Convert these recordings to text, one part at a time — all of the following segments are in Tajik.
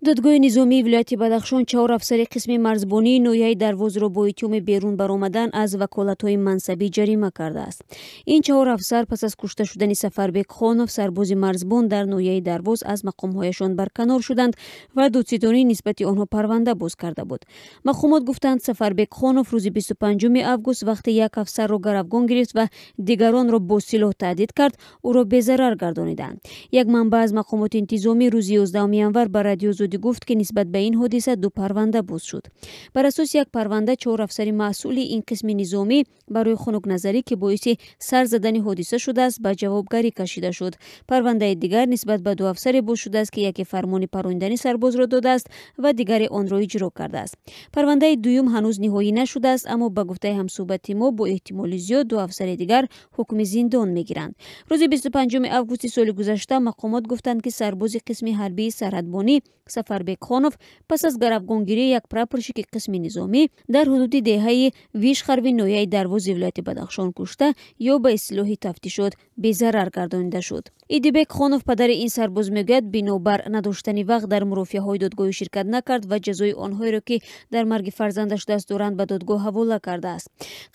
Додгоҳи низомии вилояти Бадахшон чаҳор афсари қисми марзбонии ноҳияи Дарвозро бо иттиҳоми берун баромадан аз ваколатҳои мансабӣ ҷарима кардааст. Ин чаҳор афсар пас аз кушта шудани Сафарбек Хонов, сарбози марзбон дар ноҳияи Дарвоз, аз мақомҳояшон барканор шуданд ва додситонӣ нисбати онҳо парванда боз карда буд. Мақомот гуфтанд, Сафарбек Хонов рӯзи 25 август вақте як афсарро гаравгон гирифт ва дигаронро бо силоҳ таҳдид кард, ӯро безарар гардониданд. Як манбаъ аз мақомоти интизомӣ рӯзи 11 январ ба Радиои Озодӣ гуфт, ки нисбат ба ин ҳодиса ду парванда боз шуд. Бар асоси як парванда чаҳор афсари масъули ин қисми низомӣ барои хунукназарӣ, ки боиси сар задани ҳодиса шудааст, ба ҷавобгарӣ кашида шуд. Парвандаи дигар нисбат ба ду афсаре боз шудааст, ки яке фармони парондани сарбозро додааст ва дигаре онро иҷро кардааст. Парвандаи дуюм ҳанӯз ниҳоӣ нашудааст, аммо ба гуфтаи ҳамсӯҳбати мо, бо эҳтимоли зиёд ду афсари дигар ҳукми зиндон мегиранд. Рӯзи 25 августи соли гузашта мақомот гуфтанд, ки сарбози қисми ҳарбии сарҳадбонӣ Сафарбек Хонов пас аз гаравгонгирии як прапорщики қисми низомӣ дар ҳудуди деҳаи Вишхарви ноҳияи Дарвози вилояти Бадахшон кушта ё ба истилоҳи тафтишот безарар гардонида шуд. Идибек Хонов, падари ин сарбоз, мегӯяд, бинобар надоштани вақт дар мурофиаҳои додгоҳӣ ширкат накард ва ҷазои онҳоеро, ки дар марги фарзандаш даст доранд, ба додгоҳ ҳавола кардааст.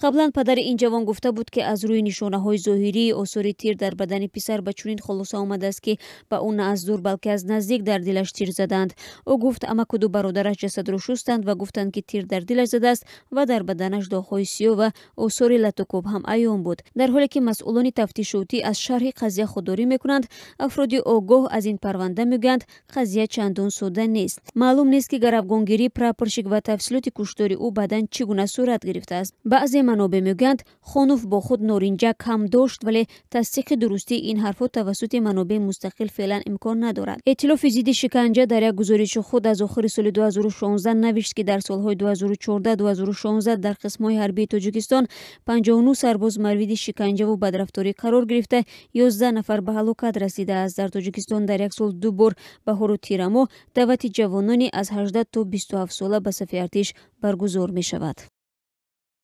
Қаблан падари ин ҷавон гуфта буд, ки аз рӯи нишонаҳои зоҳирии осори тир дар бадани писар ба чунин хулоса омадааст, ки ба ӯ на аз дур, балки аз наздик дар дилаш тир заданд. Ӯ гуфт, амаку ду бародараш ҷасадро шустанд ва гуфтанд, ки тир дар дилаш задааст ва дар баданаш доғҳои сиёҳ ва осори латукӯб ҳам аён буд. Дар ҳоле ки масъулони тафтишотӣ аз шарҳи қазия худдорӣ мекунанд, афроди огоҳ аз ин парванда мегӯянд, қазия чандон содда нест. Маълум нест, ки гаравгонгирии прапорщик ва тафсилоти куштори ӯ баъдан чӣ гуна сурат гирифтааст. Баъзе манобеъ мегӯянд, Хонов бо худ норинҷак ҳам дошт, вале тасдиқи дурустии ин ҳарфҳо тавассути манобеи мустақил феълан имкон надорад. Эътилофи зидди шиканҷа дар як гузориши худ аз охири соли 2016 навишт, ки дар солҳои 2014-2016 дар қисмҳои ҳарбии Тоҷикистон 59 сарбоз мавриди шиканҷаву бадрафторӣ қарор гирифта, 11 нафар ба ҳалокат расидааст. Дар Тоҷикистон дар як сол ду бор, баҳору тирамоҳ, даъвати ҷавонони аз 18 то 27 сола ба сафи артиш баргузор мешавад.